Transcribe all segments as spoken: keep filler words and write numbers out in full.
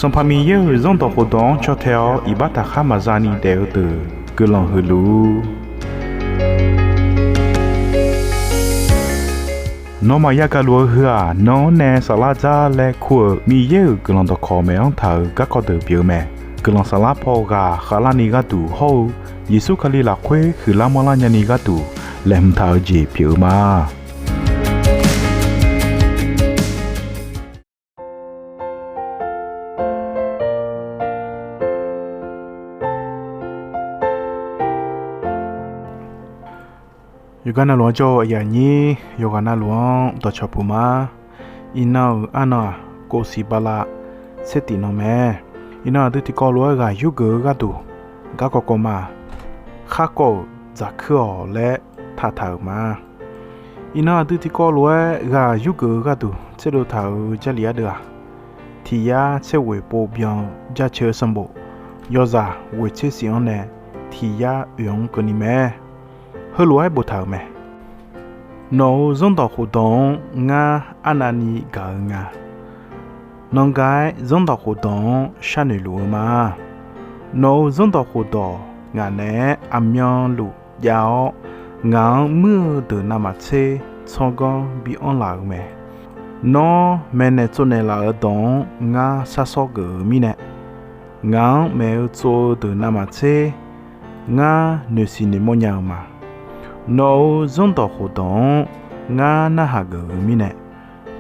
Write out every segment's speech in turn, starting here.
Sanqpaq Miqyaer-euq Zanrdawq khofdawq-anr caw tae-awr iqbax taqkhar maqza ni daef-eu deuq guiqlanq huiq luf-ur. Nawmaf yagaq luf-eu heu-aq, nan-anr nae saflar dzar laer kur-euq Miqyaer-euq guiqlanq dawqkawq maeq-anr taq-euq garkawv deuq pyeuf-eu mae. Guiqlanq saflar paw ghaq khavlarni gharduq hawr-eu Yeqsur Kali lafkhoer huiqlar manrlar nyani gharduq laeqhmq taq-eu jeq pyeuf-eu ma. Yawqghaq navluf-anr jawr-eu aqyuif aqnyir, yawqghaq navluf-anr dawqcawq puq ma. Iqnan-euq arnan-aq, kovsiq bala tser tif nan mae. Iqnan aqdui tiqkawv lof-aer ghaq yurgeuf-eu gharduq garkawv kawv ma. Kharkawv-euq dzaqkuir-awq laer taqtaq-euq ma. Iqnan aqdui tiqkawv lof-aer ghaq yurgeuf-eu gharduq tserdov taq-euq Jarlif ardeuv-aq, Tiq Yar tser ghoeq pov byan-eu Jaceuq-eu sanqbof yawzaq ghoeq tser shif-anr nae Tiq Yar oeq-anr keuvni mae. Heulof-aer boftaq-euq mae. Nawq-euq zanrdawq khofdawq-anr ngar arnavni gaq-eu nga. Nan ga-aer zanrdawq khofdawq-anr sharnoeq luf-eu ma. Nawq-euq zanrdawq khofdawq ngaq naeq-aer aqmyanluf jav-awr, ngaq-anr muir-eu deuq navmaqtser tsanr ganr bi anr laf-euq mae. Nawr maeqnaeq tsovnaeq laf-euq dawq-anr ngar sharsawr geuf-eu mirnae, ngaq-anr maeq-eu tsov-eu deuq navmaqtser ngar noeqsiq noeqmawr nya-eu ma. Nawq-euq zanrdawq khofdawq-anr ngar narhaq geuf-eu mirnae,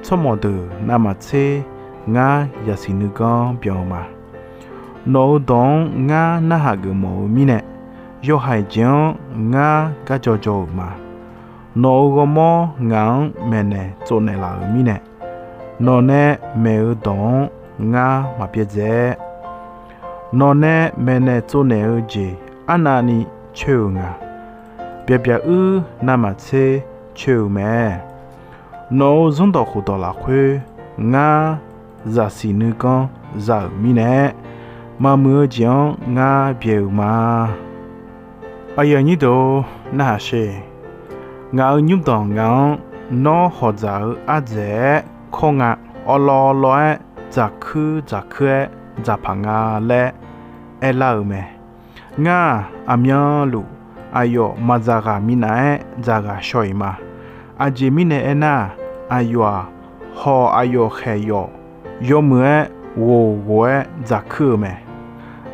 tsawrmawq deuq navmaqtser ngar zaqsiq nuiganr byan-eu ma. Nawq-euq dawq-anr ngar narhaq geufmawf-eu mirnae, yawhaiq jeq-anr ngar garjaw jaw-euq ma. Nawq-euq ghawrmawr ngaq-anr maeqnaeq tsovnaeq laf-euq mirnae, nawqnae maeq-eu dawq-anr ngar maq byaerdzae-aer, nawqnae maeqnaeq tsovnaeq-eu jeq arnavni coer-euq nga. Byaqbyaq uir navmaqtser coer-eu mae. Nawq-euq zanrdawq khofdawq lafkhoer ngar zaqsiq nuiganr za-euq mirnae, maqmuiq-eu jeq-anr ngar byae-euq ma. Aqyuif aqnyir deuq-or, narhaq sher. Ngaq-euq nymrdanq ngaq-anr nawr hawq dzaq-eu ardzaeq-aer kawr nga. Awqlawq awqlawq-aer dzaqkuir dzaqkuir-aer dzaqpaq nga laer aerlar-euq mae. Ngar-aq, aqmyanluf aqyawf maqdzaq ghaq minav-aer dzaq ghaq shaw-iq ma. Aqjeq mirnae aernar, aqyawf-aq, hawq aqyawf khaeq yawf yawmuiq-aer ghof ghof-aer dzaqkuir-eu mae.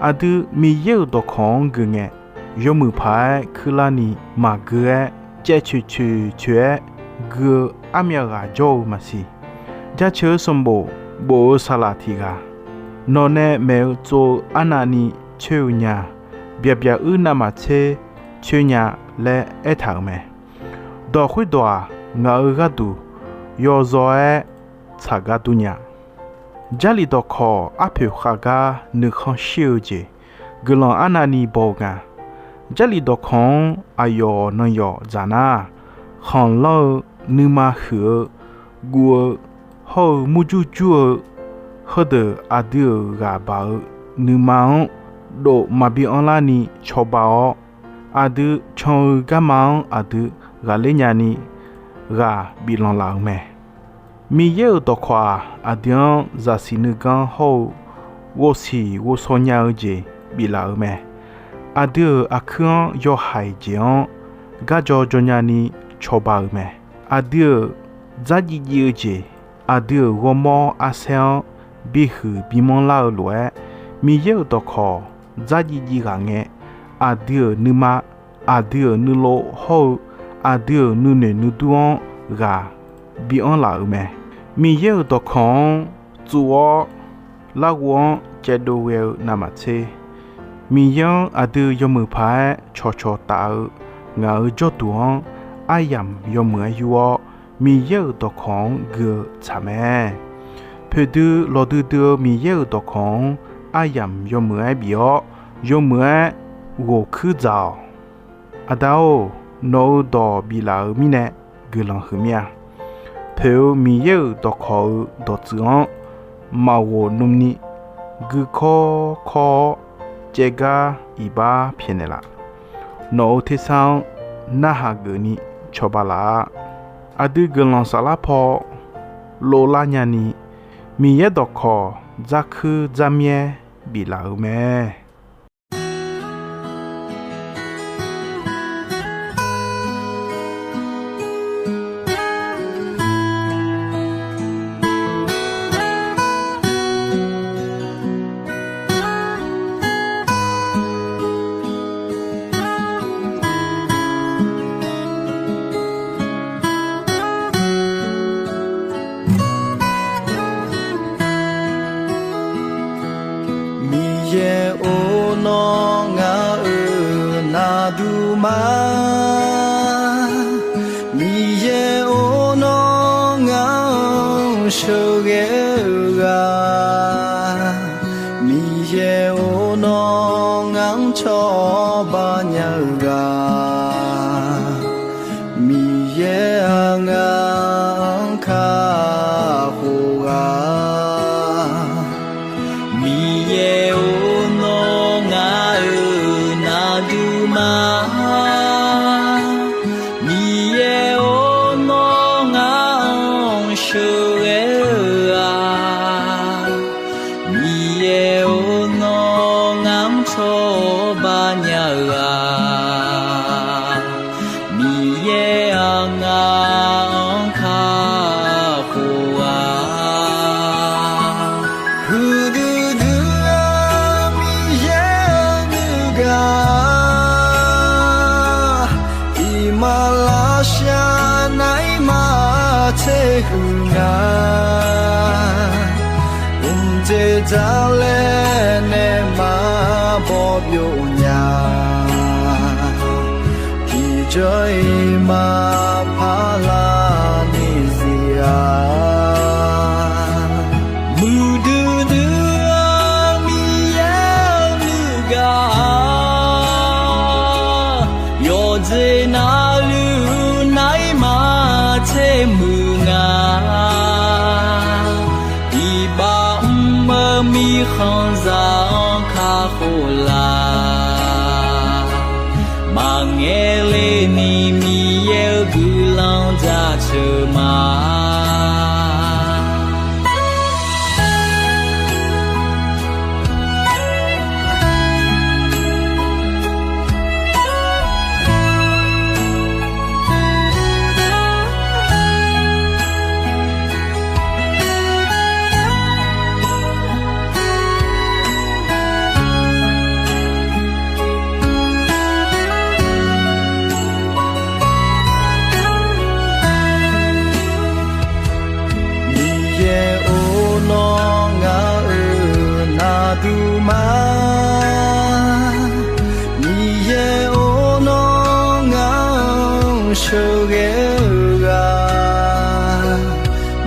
Aqdui Miqyaer-euq dawqkawq-anr gui ngae, yawmuiq paq-aer kuirlarni maqgui-aer caev coeq coeq coeq-aer gui-eu armyav ghaq jawr-eu maqsiq. Jaceuq-eu sanqbof bof-eu saqlaq tiq ghaq, nawqnae maeq-eu tsov-eu arnavni coer-eu nya. Byaqbyaq uir navmaqtser coer nya laer aertaq-euq mae. Dawq khoerdawq-aq, ngaq-euq gharduq yawzaw-aer tsaq gar dur nya. Jarlif dawqkawq arpoeq khav gar nuikhanr shir-eu jeq guiqlanq arnavni baw-eu nga. Jarlif dawqkawq-anr aqyawf nan yawf dzaq nar, khanqlanr-eu, nuima huiq-eu, guv-eu, hawr-eu murjur jur-eu, heudeuq aqdui-euq ghaq baq-eu nuima-anr dof maqbi anrlarni cawba-awr, aqdui can-eu garma-anr aqdui ghaqler nyani ghaq biflanq laf-euq mae. Miqyaer-euq dawqkawq-aq, aqdui-anr zaqsiq nuiganr hawr-eu ghovsiq ghovshaw nya-eu jeq biflaf-euq mae. Aqdui-euq aqkuir-anr yawhaiq jeq-anr garjaw jaw nyani cawba-euq mae. Aqdui-euq dzardziv dziv-eu jeq, aqdui-euq ghawrmawr arsaer-anr bihuiq bimanr lar-eu lof-aer, Miqyaer-euq dawqkawq dzardziv dziv ghaq ngae, aqdui-euq nuima, aqdui-euq nuilov hawr-eu aqdui-euq nuinoeq nuidur-anr ghaq bianr laf-euq mae. Miqyaer-euq dawqkawq-anr tsuv-awr, larghov-anr caevdov ghae-eu navmaqtser, Miqyaer-anr aqdui yawmuiq paq-aer cawqcawq taf-eu ngaq-euq jawrduq-anr aryamq yawmuiq-aer yur-awr, Miqyaer-euq dawqkawq-anr gui-eu tsaq mae. Poeqdui lawqdui dui-eu Miqyaer-euq dawqkawq-anr aryamq yawmuiq-aer bif-awr, yawmuiq-aer ghof kuir dzaq-awq. Aqda-or, nawq-euq dawq biflaf-euq mirnae guiqlanq huiq mir-a. Poeq-eu Miqyaer-euq dawqkawq-eu dawqtsuif-anr maqghof nmni guikawr kawr-awr, caevgar iqbax pyaeqnaeq laf. Nawq-euq tersar-anr narhaq geufni cawba laf-a. Aqdui guiqlanq saflar paw lovlar nyani, Miqyaer dawqkawq dzarkuir dzarmyaer biflaf-euq mae. Miqyaer-or, nawr ngaq-euq naqduq ma. Miqyaer-or, nawr ngaq-anr sheuqghae-eu ghaq. Miqyaer-or, nawr ngaq-anr cawba nya-eu ghaq. Miqyaer-aq, ngaq-anr kakhof ghaq. Miqyaer-or, nawr ngaq-euq naqduq ma. Miqyaer-or, nawr ngaq-anr sheuqghae-eu ghaq. Miqyaer-or, nawr ngaq-anr cawba nya-eu ghaq. Miqyaer-aq, ngaq-anr kakhof ghaq. Huiqdui dui-eu Miqyaer-eu nuigaq, iqmalavshav naeq-ir maqtser huiq nga. Mqdzeq dzaq laer nae maqbaw byov nya. Tiqjawr-iq maqpar lar ni zir-a. Muiqdui dui-eu Miqyaer-eu nuigaq, yawqjeq navluf naeq-ir maqtser muiq nga. Iqbax mr-eu mirkhanqzaq-anr kakhof laf. Maqngaeq le ni Miqyaer-eu guiqlanq jaceuq ma. Miqyaer-or, nawr ngaq-euq naqduq ma. Miqyaer-or, nawr ngaq-anr sheuqghae-eu ghaq.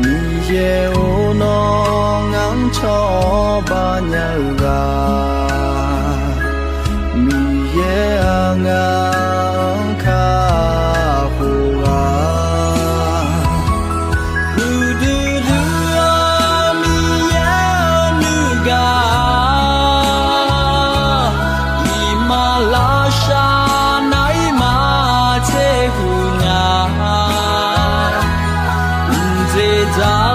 Miqyaer-or, nawr ngaq-anr cawba nya-eu ghaq. Miqyaer-aq, ngaq-anr kakhof ghaq. Huiqdui dui-eu Miqyaer-eu nuigaq, iqmalavshav naeq-ir maqtser huiq nga. Mqdzeq dzaq